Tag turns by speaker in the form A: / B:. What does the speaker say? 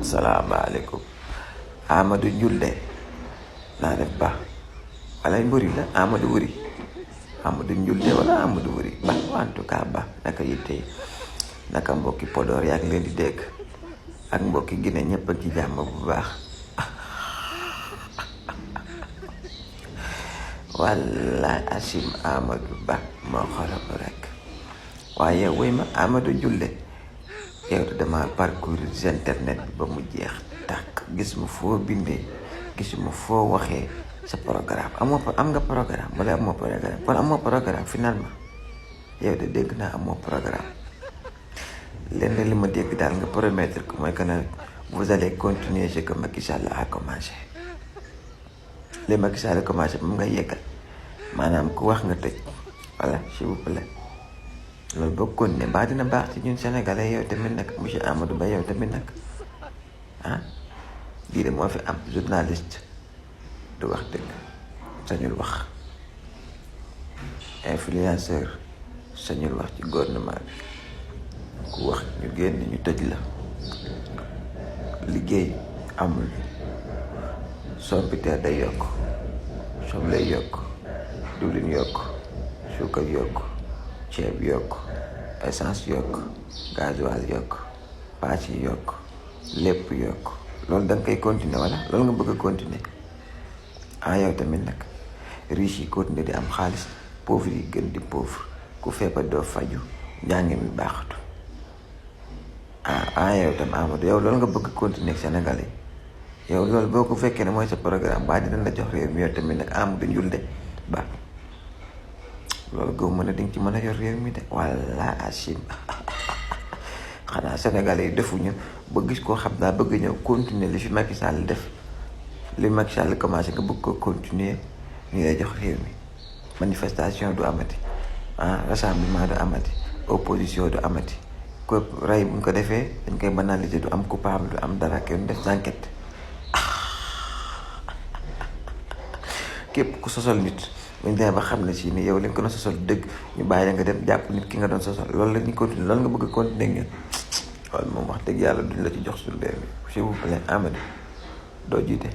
A: salaamaaleykum Amadou Julde naa def ba wala mbëri la Amadou Wuri Amadou Julde wala Amadou Wuri ba en tout cas ba naka yitte naka mbokki Podor yaa ngi leen di dégg ak mbokki Guinée ñëpp ak ci jàmm bu baax wallaay asim Amadou Ba moo xolam rek waaye woy ma Amadou Julde yow de dama parcourir internet bi ba mu jeex tàkk gis mu foo bindee gis mu foo waxee sa programme am nga programme wala amoo programme kon amoo programme finalement yow de dégg naa amoo programme lenn li ma dégg daal nga promettre ko mooy que ne vous allez continuer ce que Macky Sall a commencé li Macky Sall a commencé moom nga yeggal maanaam ku wax nga tëj voilà s'il vous plaît loolu boo kon ne mbaa dina baax ci ñun sénégalais yow tamit nag monsieur Amadou Ba yow tamit nag lii de moo fi am journaliste du wax dëgg sañul wax influenceur sañul wax ci gouvernement bi ku wax ñu génn ñu tëj la liggéey amul sompiteer day yokk soble yokk diwlin yokk suukar yokk ceeb yokk essence yokk gasoil yokk paas yi yokk lépp yokk loolu da nga koy continuer wala loolu nga bëgg a continuer yow tamit nag riche yi continuer di am xaalis pauvre yi gën di pauvre ku feebar doo faju njàng mi baaxatu yow tam Amadou yow loolu nga bëgg a continuer Sénégalais yow loolu boo ko fekkee ne mooy sa programme ba dina la jox réew mi yow tamit nag Amadou Njulde Ba loolu gëw mën a dinga ci mën a yor réew mi de walla asim xanaa Sénégalais yi defuñu ba gis koo xam daa bëgg ñëw continuer li fi Macky Sall def li Macky Sall commencé nga bëgg ko continuer ñu lay jox réew mi manifestation du amati rassemblement du amati opposition du amati ko rey buñ ko defee dañ koy banaliser du am coupable du am dara kenn def enquête képp ku sosal nit buñ demee ba xam ne si ni yow li nga ko doon sosal dëgg ñu bàyyi la nga dem jàpp nit ki nga doon sosal loolu la ñuy continuer loolu nga bëgg a continuer ngeen loolu moom wax dëgg yàlla duñ la ci jox suñu réew mi s'il vous plaît Amadou doo jiite